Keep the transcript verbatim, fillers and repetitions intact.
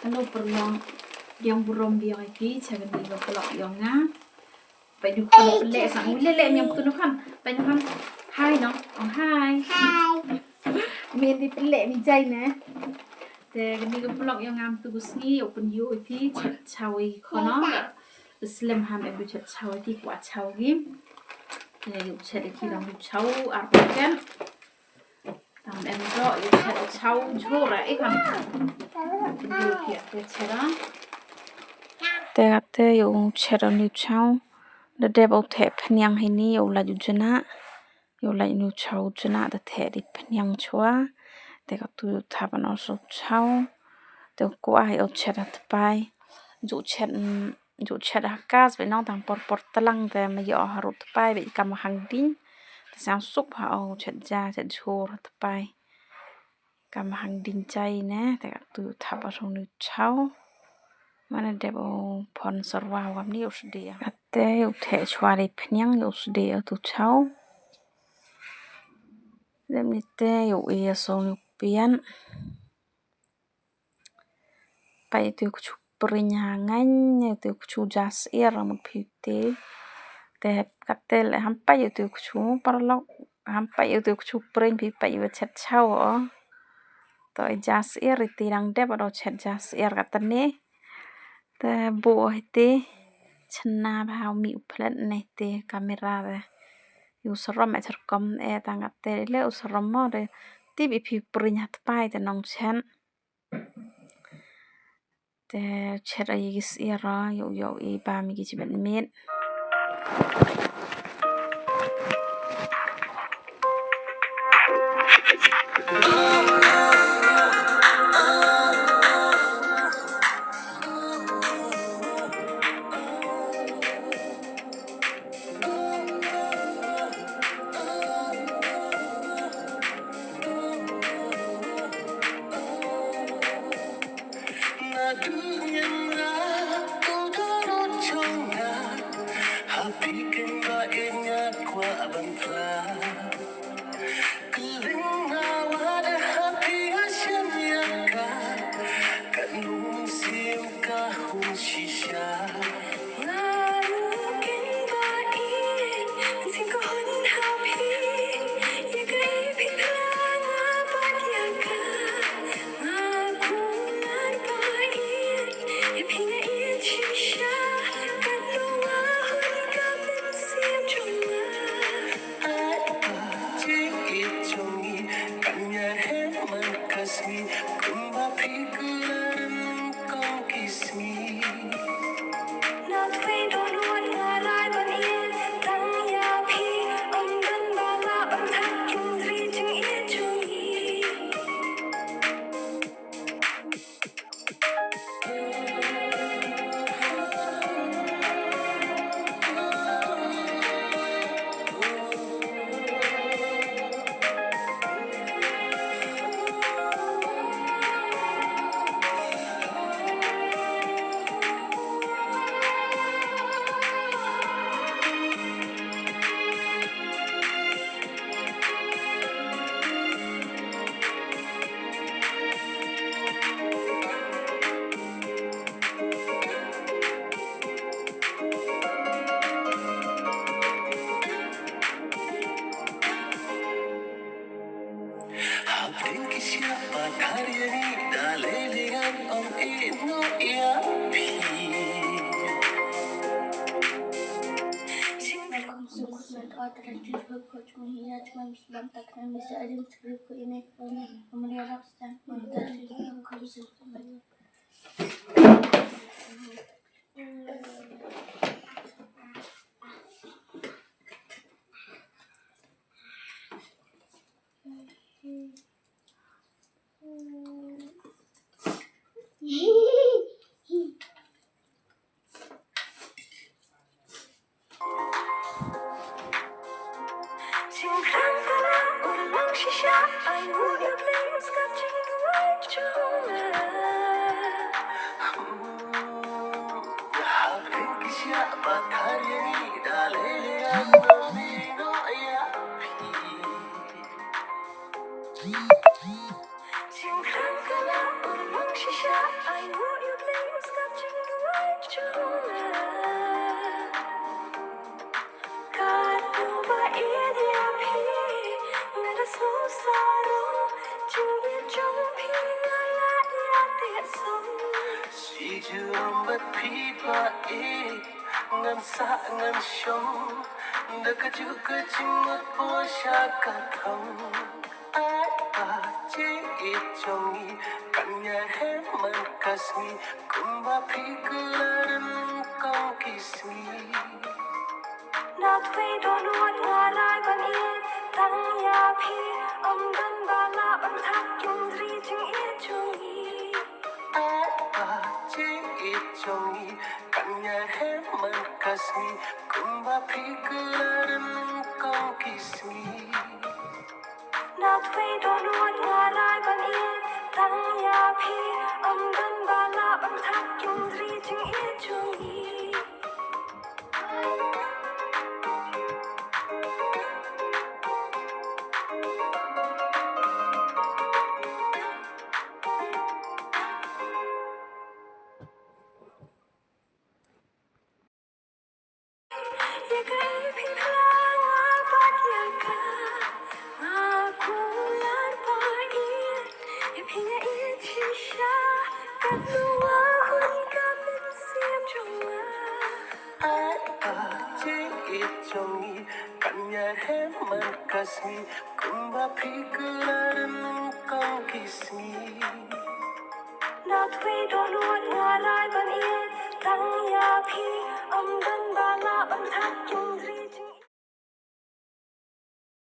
Hello paralok. Ïa burom biang ïa phi sha kane ka vlog ïong nga. Peit nu kham pynleh sang u leh leh miang tu nu kham. Peit nu kham. Hi nong. Ong hi. Hi. Min di pynleh mi jai ne. Te kane ka vlog ïong nga tu ka sngi u pynïoh ïa phi chet chawi khono. Slem ham em chet chawi ti kwa chawi. Te u chet ïa ki dang u chaw ar paket. Tam em ro ïa u chet u chaw jhur eh kan. Te chet ah. Te kate ïa u chet u ni u chaw. Da dep u theh phniang hini ïa u lait u jnah. Ïa u lait u ni u chaw u jnah da theh di phniang chwa. Te katu ïa u thap ano u chaw. Te u kwah ïa u chet ha tpai. Ju chet, mm, ju chet ha kas ba nong tang por por tlang te ma ïoh ha rud tpai ba i kam hang ding. Te sang suk ha u chet ja chet jhur ha tpai. Kam hang ding jai ne te katu thap ha rung ni u chaw. Mane dep u phon sarwa wam ni u sdei. Kate u theh chwa dei phniang u sdei tu chaw. Dep ni te u i song ni u pian. Peit ïa tu kchu pring ha ngain, ïa tu kchu ja syier mut phi te. Te kate le ham peit ïa tu kchu paralok, ham peit ïa tu kchu pring phi peit ïa chet chaw o. To i ja syier iti dang dep ado chet ja syier katne. Te bu iti chna bha u mi u phlet ne te kamera te. U sarom e cherkom e tang kate le u sarom mo de. Tip i phi pring ha tpai te nong chet. Te chet ïa ki syier ïa u ïa u i bam ïa ki jibet miet. Nga dang ïa nga, u don u jong nga. Ha phi ken ba ïa nga kwah ban phla. Kylleng nga wad ha phi nga shem ïa ka. Katno mynsiem ka hun shisha. Nga ruh ken ba ïeit, mynsiem ka hun ha phi. Ïa kaei phi phla nga bad ïa ka. Nga kular ba ïeit, ïa phi nga ïeit shisha. Katno nga hun ka mynsiem jong nga. Ai ba jingïeit jong ngi kan ïahem man ka sngi. Kumba phi kular nyngkong ki sngi. Na twei don wat nga rai ban ïeit tang ïa phi. Ym don ba lah ban thait kum dri jingïeit jong ngi. Hapdeng ki siah pathar ïa ngi da lei lei ngan ong ïehnoh ïa phi. Junom bad phi ba ïeit, ngan sah ngan shong da kajuh ka jingmut bun sha ka thong. Ai ba jingïeit jong ngi kan ïaid man ka sngi, kumba phi kylla ryngkong ki sngi. Na twe dohnud nga rai ban ïeit tang ïa phi, ym don ba lah ban thait ïa ka jingïeit jong ngi. Ai ba jingïeit jong ngi kan ïaid man ka sngi, kumba phi kylla ryngkong ki sngi. Na twe dohnud nga rai ban ïeit tang ïa phi, ym don ba lah ban thait ïa ka jingïeit jong ngi. Ïa kaei phi phla nga pat ïa ka, nga kular ba ïeit ïa phi, nga ïeit shisha katno ba hun ka mynsiem jong nga. Ai ba jingïeit jong ngi kan ïaid man ka sngi, kumba phi kylla ryngkong ki sngi. Na twe dohnud nga rai ban ïeit tang ïa phi, ym don ba lah ban thait ïa ka